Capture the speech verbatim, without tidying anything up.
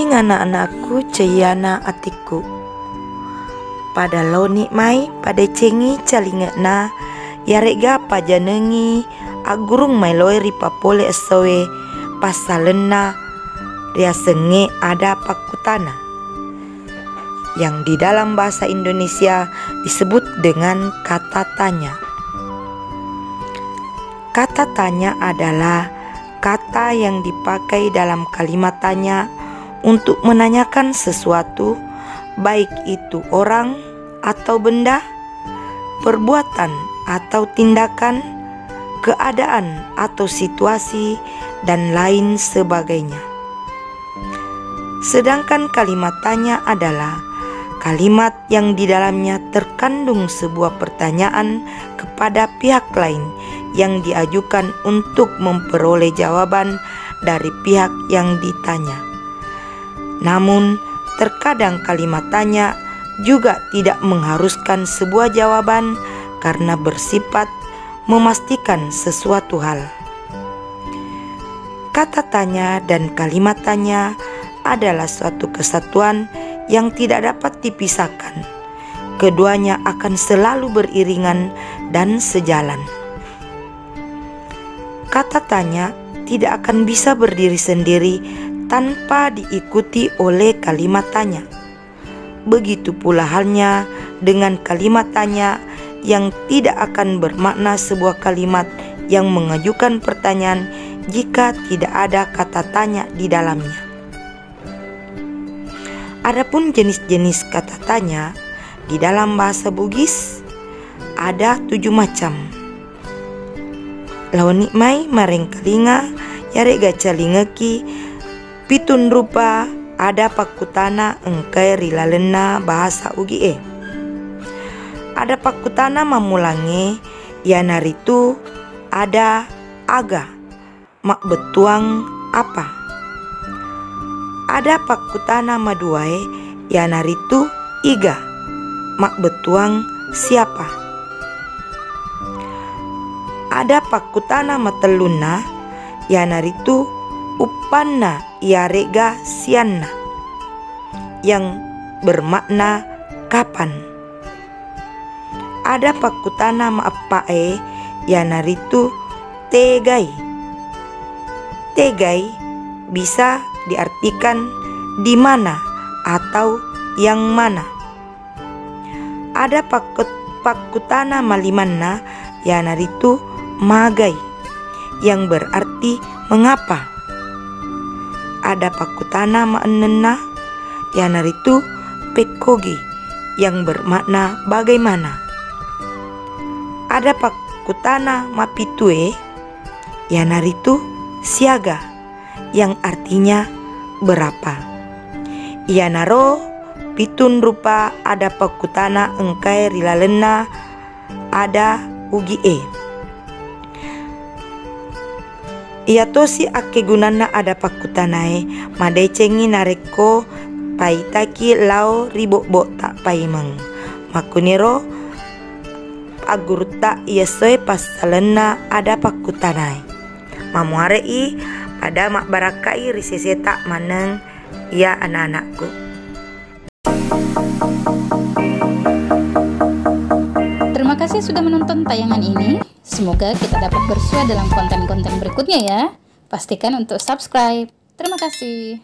Ana-anakku, ceyana atikku. Pada laoni mai padecengi calinge'na, yaregga pajanengi aggurung maeloe ripapole essoe passalenna riasengnge ada pakkutana, yang di dalam bahasa Indonesia disebut dengan kata tanya. Kata tanya adalah kata yang dipakai dalam kalimat tanya untuk menanyakan sesuatu, baik itu orang atau benda, perbuatan atau tindakan, keadaan atau situasi, dan lain sebagainya. Sedangkan kalimat tanya adalah kalimat yang di dalamnya terkandung sebuah pertanyaan kepada pihak lain yang diajukan untuk memperoleh jawaban dari pihak yang ditanya. Namun, terkadang kalimat tanya juga tidak mengharuskan sebuah jawaban karena bersifat memastikan sesuatu hal. Kata tanya dan kalimat tanya adalah suatu kesatuan yang tidak dapat dipisahkan. Keduanya akan selalu beriringan dan sejalan. Kata tanya tidak akan bisa berdiri sendiri tanpa diikuti oleh kalimat tanya. Begitu pula halnya dengan kalimat tanya yang tidak akan bermakna sebuah kalimat yang mengajukan pertanyaan jika tidak ada kata tanya di dalamnya. Adapun jenis-jenis kata tanya di dalam bahasa Bugis ada tujuh macam. Laoni mai marengkalinga, yaregga calingeki pitung rupa ada pakkutana engkae ri lalenna bahasa Ugie. Ada pakkutana mammulangnge, iyanaritu ada aga, mabbettuang apa. Ada pakkutana maduae, iyanaritu iga, mabbettuang siapa. Ada pakkutana matellunna, iyanaritu uppanna iyaregga sianna, yang bermakna kapan. Ada pakkutana maeppa'e, iyanaritu tegai. Tegai bisa diartikan di mana atau yang mana. Ada pakkut-, pakkutana malimanna, iyanaritu magai, yang berarti mengapa. Ada pakkutana maennenna, iyanaritu pekkogi, yang bermakna bagaimana. Ada pakkutana mapitue, iyanaritu siaga, yang artinya berapa. Iyanaro pitung rupa ada pakkutana engkae ri lalenna ada Ugie. Iyatosi akkegunanna ada pakkutanae, madecengngi narekko paitaki lao ri bobbo'ta paimeng. Makkuniro aggurutta iyessoe passalenna ada pakkutanae. Mamuare'i pada mabbarakkai ri seseta maneng, iya ana-anakku. Terima kasih sudah menonton tayangan ini. Semoga kita dapat bersua dalam konten-konten berikutnya ya. Pastikan untuk subscribe. Terima kasih.